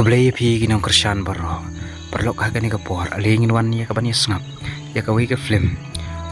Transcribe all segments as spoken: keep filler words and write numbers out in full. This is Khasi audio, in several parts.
Khublei ïa phi ki nongkyrshan baroh. Paralok, ha kane ka por ale ngin wan ïa ka ban ïa sngap ïa kawei ka film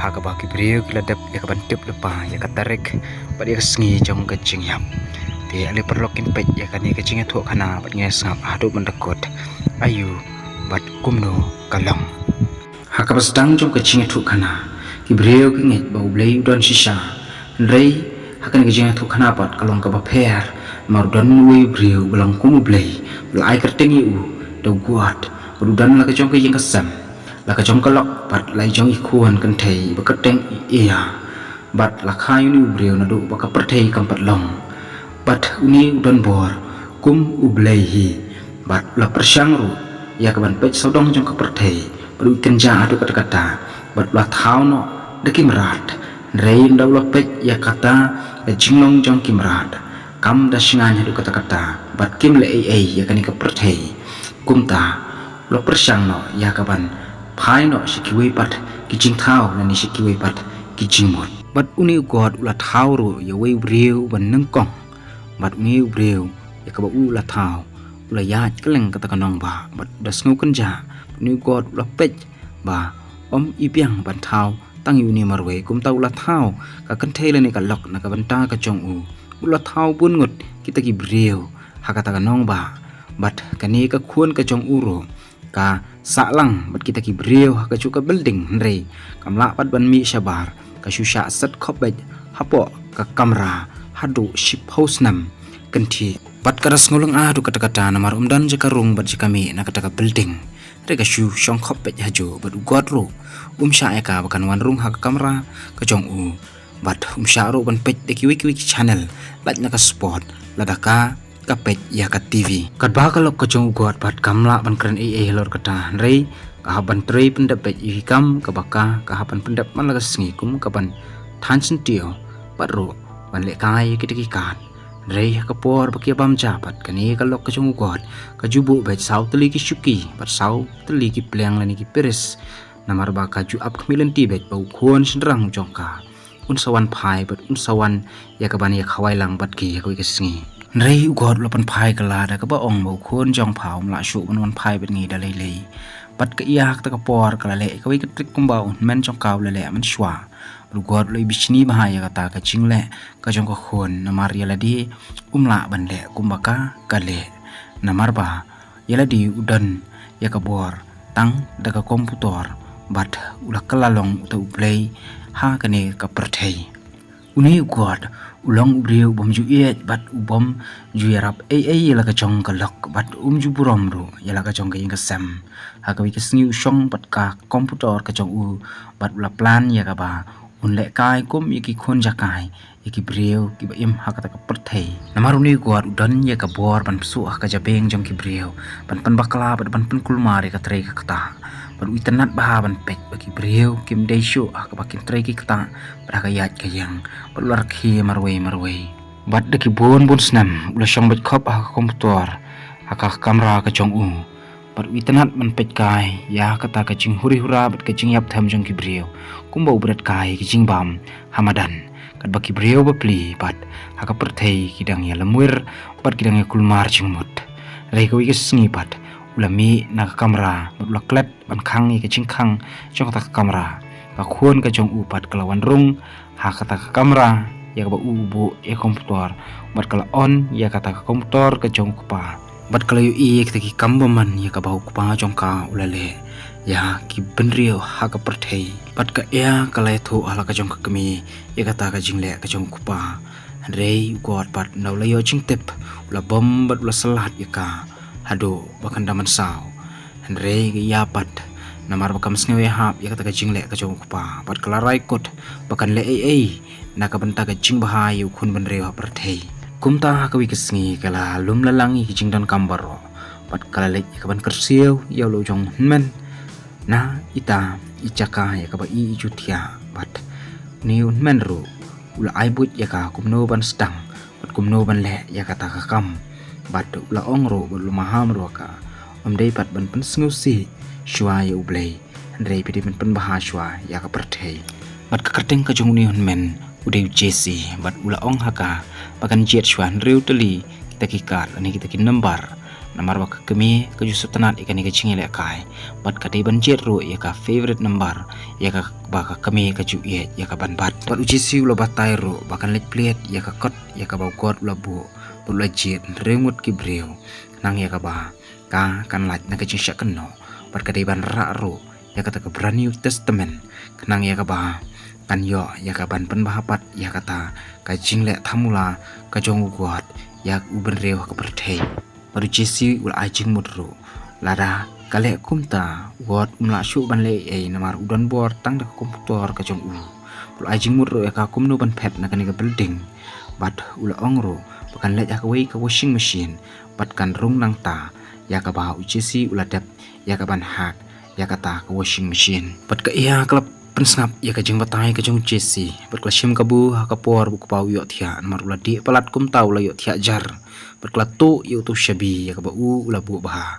ha kaba ki briew ki la dep ïa ka ban tip lypa ïa ka tarik bad ïa ka sngi jong ka jingïap. Te ale paralok, ngin peit ïa kane ka jingïathuhkhana bad ngin ïa sngap haduh ban da kut aïu bad kumno ka long. Ha kaba sdang jong ka jingïathuhkhana, ki briew ki ngeit ba U Blei u don shisha. Hynrei ha kane ka jingïathuhkhana pat ka long kaba pher, namar u don uwei u briew ba long kum U Blei, ba la ai kyrteng ïa u da u God, bad u don la ka jong ka ïing ka sem, la ka jong ka lok bad la i jong i khun kynthei ba kyrteng i Ïa. Bad la kha ïa une u briew naduh ba ka pyrthei kam pat long. Bad une u don bor kum U Blei hi. Bad u la pyrshang ruh ïa ka ban peit sawdong jong ka pyrthei, bad u kynjah haduh katta katta, bad u la thaw noh da ki mrad. Hynrei ynda u la peit ïa kata ka jinglong jong ki mrad, kam da shngaiñ haduh katta katta, bad kim leh ei ei ïa kane ka pyrthei. Kumta u la pyrshang noh ïa ka ban phai noh sha kiwei pat ki jingthaw lane sha kiwei pat ki jingmut. Bad une u God u la thaw ruh ïa uwei u briew uba nyngkong. Bad une u briew ïa kaba u la thaw u la ïaid kylleng kata ka nongbah, bad u da sngew kynjah. Bad une u God u la peit ba ym i biang ban thaw tang ïa une marwei, kumta u la thaw ka kynthei lane ka lok na ka bynta ka jong u. U la thaw bun ngut kita ki briew ha kata ka nongbah. Bad kane ka khun ka jong u ruh ka sah lang bad kita ki briew ha kajuh ka building, hynrei kam lah pat ban mih shabar, ka shu shah set khop beit hapoh ka kamra haduh shiphew snem kynthih. Bad ka da sngew lyngngoh haduh katta katta namar um don jaka rung bad jaka mih na kata ka building. Hynrei ka shu shong khop beit hajuh, bad u God ruh um shah ïa ka ba kan wan rung ha ka kamra ka jong u. Bad um shah ruh ban peit da kiwei kiwei ki channel, lait na ka sport, lada ka ka peit ïa ka T V. Katba ka lok ka jong u God pat kam lah ban kren ei ei halor kata, hynrei ka hap ban trei pyndep beit ïa ki kam kaba ka, ka hap ban pyndep man la ka sngi, kum ka ban thaiñ syntiew, bad ruh ban lehkai ïa kita ki kad. Hynrei ha ka por ba ki ïa bam ja pat, kane ka lok ka jong u God ka ju buh beit saw tylli ki shuki bad saw tylli ki pliang lane ki piris. Namar ba ka ju ap khmih lynti beit ba u khun shynrang jong ka un sa wan phai bad un sa wan ïa ka ban ïa khawai lang bad ki ha kawei ka sngi. Hynrei u God u la pynphai kylla da kaba ong ba u khun jong pha um lah shuh ban wan phai bad ngi da lei lei. Bad ka ïa ha kata ka por ka la leh ïa kawei ka trick kumba u hynmen jong ka u la leh mynshuwa. Bad u God u la ibishni bha ïa kata ka jingleh ka jong ka khun, namar ïa lade um lah ban leh kumba ka ka leh. Namar ba ïa lade u don ïa ka bor tang da ka komputor, bad u la kylla long uta u blei ha kane ka pyrthei. Une u God u long u briew u bym ju ïeit bad u bym ju ïarap ei ei ïa la ka jong ka lok, bad um ju burom ruh ïa la ka jong ka ïing ka sem. Ha kawei ka sngi u shong bad ka komputor ka jong u, bad u la plan ïa kaba un lehkai kum ïa ki khun jakai, ïa ki briew kiba im ha kata ka pyrthei. Namar une u God u don ïa ka bor ban pynsuh ha ka jabieng jong ki briew, ban pynbakla bad ban pynkulmar ïa ka trei ka ktah. Bad u itynnad bha ban peit ba ki briew kim dei shuh ha kaba kin trei ki ktah bad ha ka ïaid ka ïeng, bad u la rkhie marwei marwei. Bad da ki bun bun snem u la shong beit khop ha ka komputor ha ka kamra ka jong u. Bad u itynnad ban peit kai ïa kata ka jinghuri hura bad ka jingïap them jong ki briew, kumba u bret kai ka jingbam ha madan. Katba ki briew ba pli pat ha ka pyrthei ki dang ïa lamwir bad ki dang ïa kulmar jingmut. Hynrei kawei ka sngi pat u la mih na ka kamra bad u la klet ban khang ïa ka jingkhang jong kata ka kamra. Ka khun ka jong u pat ka la wan rung ha kata ka kamra ïa kaba u buh ïa ka komputor, bad ka la on ïa kata ka komputor ka jong u kpa. Bad ka la ïohi ïa kita ki kam bymman ïa kaba u kpa jong ka u la leh ïa ki bynriew ha ka pyrthei. Bad ka ïa ka la ïathuh ha la ka jong ka kmie ïa kata ka jingleh ka jong u kpa. Hynrei u God pat ynda u la ïoh jingtip u la bom bad u la syllat ïa ka haduh ba kan da mynsaw. Hynrei ka ïa pat, namar ba kam sngew ïahap ïa kata ka jingleh ka jong u kpa, bad ka la rai kut ba kan leh ei ei na ka bynta ka jingbha ïa u khun bynriew ha pyrthei. Kumta ha kawei ka sngi ka la lum la lang ïa ki jingdonkam baroh, bad ka la leit ïa ka ban kyrsiew ïa u la u jong u hynmen na ita i jaka ïa kaba i i ju thiah, bad une u hynmen ruh u la ai buit ïa ka kumno ban sdang bad kumno ban leh ïa kata ka kam. Bad u la ong ruh bad u la maham ruh ka, ym dei pat ban pynsngewsih shuwa ïa U Blei, hynrei phi dei ban pynbha shuwa ïa ka pyrthei. Bad ka kyrteng ka jong une u hynmen u dei u Jesse, bad u la ong ha ka ba kan jied shuwa hynriew tylli kita ki kad lane kita ki nambar. Namar ba ka kmie ka ju sngewtynnad ïa kane ka jingïalehkai. Bad ka dei ban jied ruh ïa ka favorite number, ïa kaba ka kmie ka ju ïeit ïa ka ban bat. Bad u Jesse u la batai ruh ba kan leit plied ïa ka kot ïa kaba u God u la buh, bad u la jied hynriew ngut ki briew. Khnang ïa kaba ka kan lait na ka jingshah kynnoh. Bad ka dei ban rah ruh ïa kata ka Brand New Testament, khnang ïa kaba kan ïoh ïa ka ban pynbha pat ïa kata ka jingleh thangmula ka jong u God ïa u bynriew ha ka pyrthei. Bad u Jesse u la ai jingmut ruh, lada ka leh kumta, u God um lah shuh ban leh ei ei, namar u don bor tang da ka komputor ka jong u. U la ai jingmut ruh ïa ka kumno ban phet na kane ka building. Bad u la ong ruh ba kan leit ha kawei ka washing machine, bad kan rung nangta ïa kaba u Jesse u la dep ïa ka ban hack ïa kata ka washing machine. Bad ka Aya ka la pynsngap ïa ka jingbatai ka jong u Jesse, bad ka la shim kabu ha ka por ba u kpa u ïohthiah, namar u la dih palat kumta u la ïohthiah jar. Bad ka la tuh ïa uto u shabi ïa kaba u u la buh bha.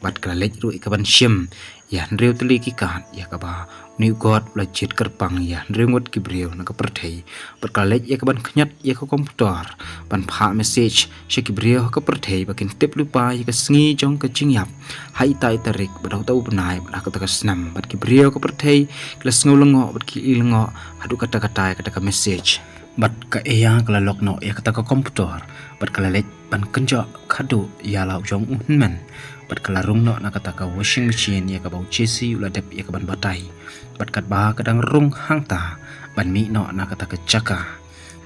Bad ka la leit ruh ïa ka ban shim ïa hynriew tylli ki kat ïa kaba une u God u la jied kyrpang ïa hynriew ngut ki briew na ka pyrthei. Bad ka la leit ïa ka ban khñiot ïa ka komputor, ban phah message sha ki briew ha ka pyrthei ba kin tip lypa ïa ka sngi jong ka jingïap, ha ita i tarik, bad ha uta u bnai, bad ha kata ka snem. Bad ki briew ha ka pyrthei ki la sngew lyngngoh bad ki i lyngngoh haduh katta katta ïa kata ka message. Bad ka Aya ka la lock noh ïa kata ka komputor, bad ka la leit ban kynjoh khadduh ïa la u jong u hynmen. Bad ka la rung noh na kata ka washing machine ïa kaba u Jesse u la dep ïa ka ban batai. Bad katba ka dang rung hangta ban mih noh na kata ka jaka,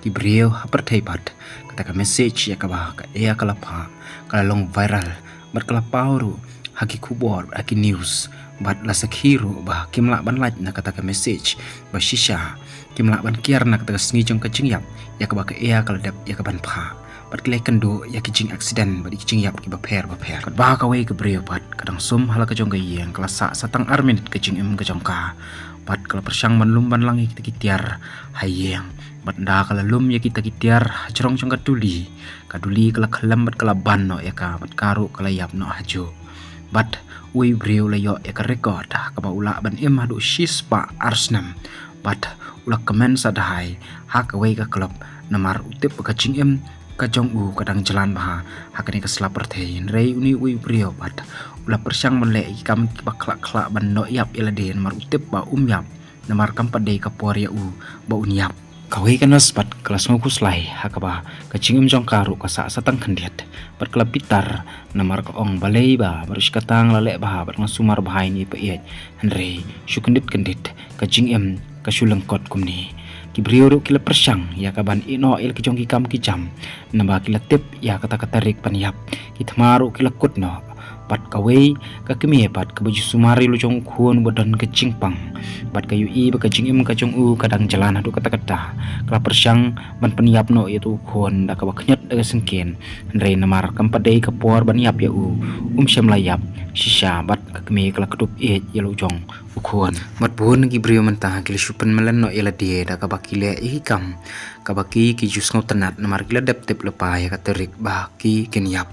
ki briew ha pyrthei bad kata ka message ïa kaba ka Aya ka la phah ka la long viral, bad ka la paw ruh ha ki khubor, ha ki news. Bad la sakhi ruh ba kim lah ban lait na kata ka message ba shisha, kim lah ban kiar na kata ka sngi jong ka jingïap ïa kaba ka Aya ka la dep ïa ka ban phah. Bad ki la ïakynduh ïa ki jingaccident bad ïa ki jingïap kiba pher ba pher. Katba kawei ka briew pat ka dang sum ha la ka jong ka ïing, ka la sah sa tang ar minit ka jingim ka jong ka. Bad ka la pyrshang ban lum ban lang ïa kita ki tiar ha ïing. Bad ynda ka la lum ïa kita ki tiar ha jrong jong ka duli, ka duli ka la khyllem bad ka la ban noh ïa ka, bad ka ruh ka la ïap noh hajuh. Bad uwei u briew u la ïoh ïa ka record ha kaba u lah ban im haduh shispah ar snem. Bad u la kmen sa dahai ha kawei ka club, namar u tip ba ka jingim ka jong u ka dang jlan bha ha kane ka sla pyrthei. Hynrei une uwei u briew pat u la pyrshang ban leh ïa ki kam kiba khlak khlak ban noh ïap ïa lade, namar u tip ba um ïap, namar kam pat dei ka por ïa u ba un ïap. Kawei ka nurse pat ka la sngewkhuslai ha kaba ka jingim jong ka ruh ka sah sa tang khyndiat. Bad ka la bitar, namar ka ong balei ba baroh shi katta nga la leh bha bad nga sumar bha ïa ine i ba ïeit, hynrei shu kyndit kyndit ka jingim ka shu lyngkot kumne. Ki briew ruh ki la pyrshang ïa ka ban ïehnoh ïa la ki jong ki kam ki jam, naba ki la tip ïa kata ka tarik ban ïap. Ki thma ruh ki la kut noh. Bad kawei ka kmie pat kaba ju sumar ïa la u jong u khun ba don ka jingpang, bad ka ïohi ba ka jingim ka jong u ka dang jlan haduh katta katta, ka la pyrshang ban pynïap noh ïa uto u khun da kaba khñiot da ka syngkien. Hynrei namar kam pat dei ka por ban ïap ïa u, um shym la ïap shisha, bad ka kmie ka la kdup ïeit ïa la u jong u khun. Bad bun ki briew mynta ki la shu pynmlien noh ïa lade da kaba ki leh ïa ki kam kaba ki, ki ju sngewtynnad, namar ki la dep tip lypa ïa ka tarik ba ki kin ïap.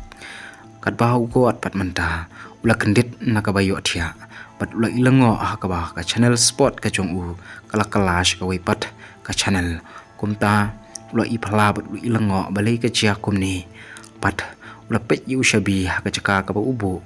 Katba u God pat mynta u la kyndit na kaba ïohthiah, bad u la i lyngngoh ha kaba ka channel sport ka jong u ka la kylla sha kawei pat ka channel. Kumta u la i phylla bad u la i lyngngoh balei ka jia kumne. Bad u la peit ïa u shabi ha ka jaka kaba u buh.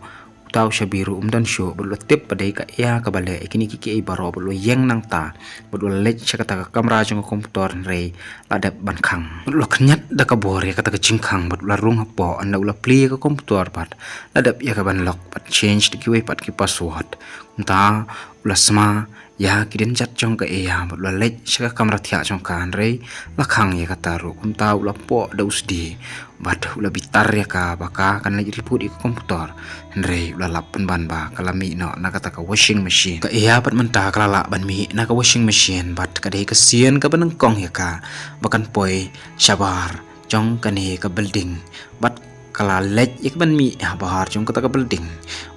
Uta u shabi ruh um don shuh, bad u la tip ba dei ka Aya kaba leh ïa kine kiei baroh, bad u la ïeng nangta, bad u la leit sha kata ka kamra jong ka komputor, hynrei la dep ban khang. Bad u la khñiat da ka bor ïa kata ka jingkhang, bad u la rung hapoh, ynda u la plie ïa ka komputor pat la dep ïa ka ban lock bad change da kiwei pat ki password. Kumta u la sma ïa ki dienjat jong ka Aya, bad u la leit sha ka kamra thiah jong ka, hynrei la khang ïa kata ruh. Kumta u la poh da u sdie, bad u la bitar ïa ka ba ka kan leit ri put ïa ka komputor, hynrei u la lap pynban ba ka la mih noh na kata ka washing machine. Ka Aya pat mynta ka la lah ban mih na ka washing machine, bad ka dei ka sien kaba nyngkong ïa ka ba kan poi shabar jong kane ka building. Bad ka la leit ïa ka ban mih ha bahar jong kata ka building,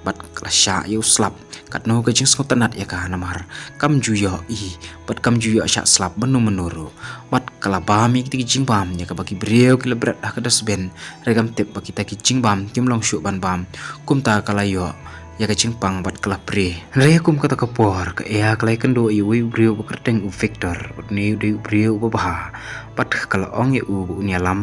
bad ka la shah ïa u slap. Katno ka jingsngewtynnad ïa ka, namar kam ju ïohi bad kam ju ïoh shah slap mynno mynno ruh. Bad ka la bam ïa kita ki jingbam ïa kaba ki briew ki la bret ha ka dustbin, hynrei kam tip ba kita ki jingbam kim long shuh ban bam. Kumta ka la ïoh ïa ka jingpang bad ka la prie. Hynrei kum kata ka por ka Ea ka la ïakynduh ïa uwei u briew ba kyrteng u Victor, bad une u dei u briew uba bha, bad ka la ong ïa u ba un ïalam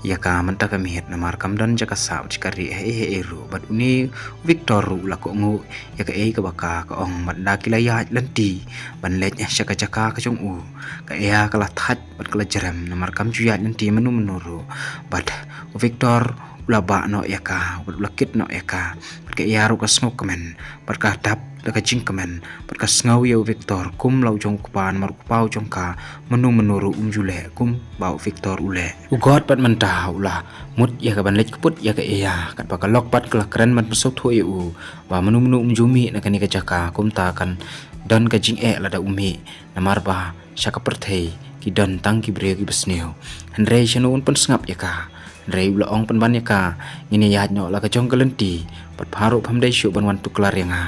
ïa ka mynta ka miet namar kam don jaka sah bad jaka rieh haei haei ruh, bad une u Victor ruh u la kohnguh ïa kaei kaba ka ka ong, bad da ki la ïaid lynti ban leit sha ka jaka ka jong u, ka Ea ka la thait bad ka la jrem namar kam ju ïaid lynti mynno mynno ruh, bad u Victor u la bah noh ïa ka, bad u la kit noh ïa ka, bad ka Ea ruh ka sngewkmen, bad ka dap da ka jingkmen, bad ka sngew ïa u Victor kum la u jong u kpa namar u kpa u jong ka mynno mynno ruh um ju leh kumba u Victor u leh. U God pat mynta u la mut ïa ka ban leit kyput ïa ka Ea, katba ka lok pat ka la kren ban pynsngewthuh ïa u ba mynno mynno um ju mih na kane ka jaka, kumta kan don ka jingeh lada u mih, namar ba sha ka pyrthei ki don tang ki briew kiba sniew. Hynrei shano un pynsngap ïa ka? Hynrei u la ong pynban ïa ka, ngin ïaid noh la ka jong ka lynti, bad pha ruh pham dei shuh ban wan tuklar ïa nga.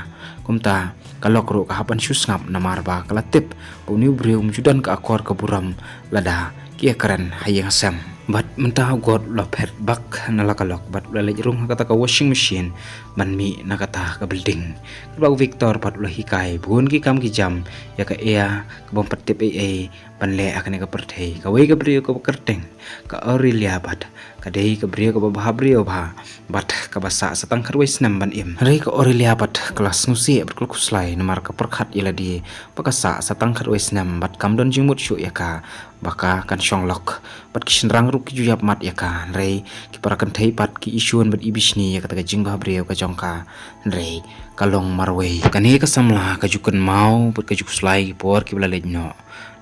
Kumta ka lok ruh ka hap ban shu sngap namar ba ka la tip ba une u briew um ju don ka akor ka burom lada ki ïakren ha ïing ha sem. Bad mynta u God u la phet bak na la ka lok bad u la leit rung ha kata ka washing machine ban mih na kata ka building. Katba u Victor pat u la hikai bun ki kam ki jam ïa ka Ea kaba ym pat tip ei ei ban leh ha kane ka pyrthei. Kawei ka briew kaba kyrteng ka Aurelia pat ka dei ka briew kaba bha briew bha, bad kaba sah sa tang khatwei snem ban im. Hynrei ka Aurelia pat ka la sngewsih bad ka la khuslai namar ka pyrkhat ïa lade ba ka sah sa tang khatwei snem bad kam don jingmut shuh ïa ka ba ka kan shong lok, bad ki shynrang ruh ki ju ïap mat ïa ka. Hynrei ki para kynthei pat ki i shun bad i bishni ïa kata ka jingbha briew ka jong ka. Hynrei ka long marwei. Kane ka samla ka ju kynmaw bad ka ju khuslai ki por kiba la leit noh,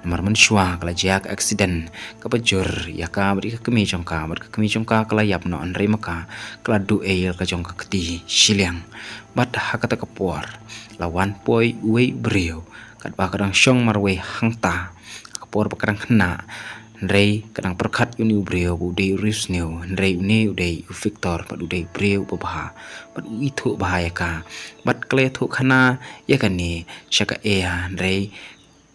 namar mynshuwa ka la jia ka accident kaba jur ïa ka bad ïa ka kmie jong ka, bad ka kmie jong ka ka la ïap noh, hynrei ma ka ka la duh ei ïa la ka jong ka kti shiliang. Bad ha kata ka por la wan poi uwei u briew, katba ka dang shong marwei hangta, ha ka por ba ka dang khynnah. Hynrei ka dang pyrkhat ïa une u briew ba u dei u riewsniew, hynrei une u dei u Victor bad u dei u briew uba bha, bad u ithuh bha ïa ka. Bad ka la ïathuh khana ïa kane sha ka Ea, hynrei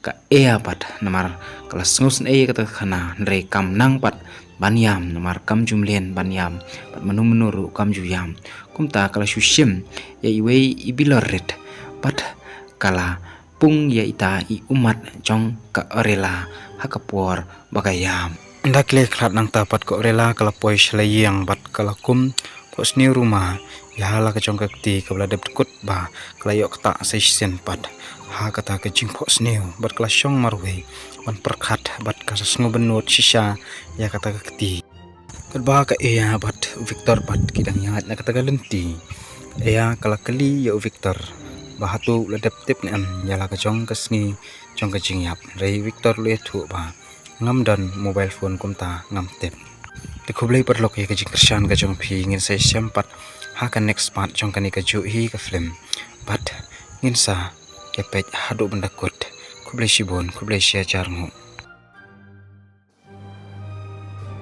ka Ea pat namar ka la sngewsynei ïa kata ka khana, hynrei kam nang pat ban ïam namar kam ju mlien ban ïam, bad mynno mynno ruh kam ju ïam. Kumta ka la shu shim ïa iwei i bilor rit, bad ka la pung ïa ita i ummat jong ka Aurelia ha ka por ba ka ïam. Ynda ki la khlad nangta pat ka Aurelia ka la poi sha la ïing bad ka la kum phohsniew ruma ïa la ka jong ka kti kaba la dep dkut ba ka la ïoh ktah sa shisien pat ha kata ka jingphohsniew, bad ka la shong marwei ban pyrkhat bad ka la sngewbynnud shisha ïa kata ka kti. Katba ka Ea bad u Victor pat ki dang ïaid na kata ka lynti, ka Ea ka la kylli ïa u Victor ba hato u la dep tip ne em ïa la ka jong ka sngi jong ka jingïap. Hynrei u Victor u la ïathuh ba ngam don mobile phone, kumta ngam tip. Te khublei paralok ïa ka jingkyrshan ka jong phi, ngin sa ïashem pat ha ka next part jong kane ka juh hi ka film. Bad ngin sa ïa peit haduh ban da kut. Khublei shibun, khublei shi hajar nguh.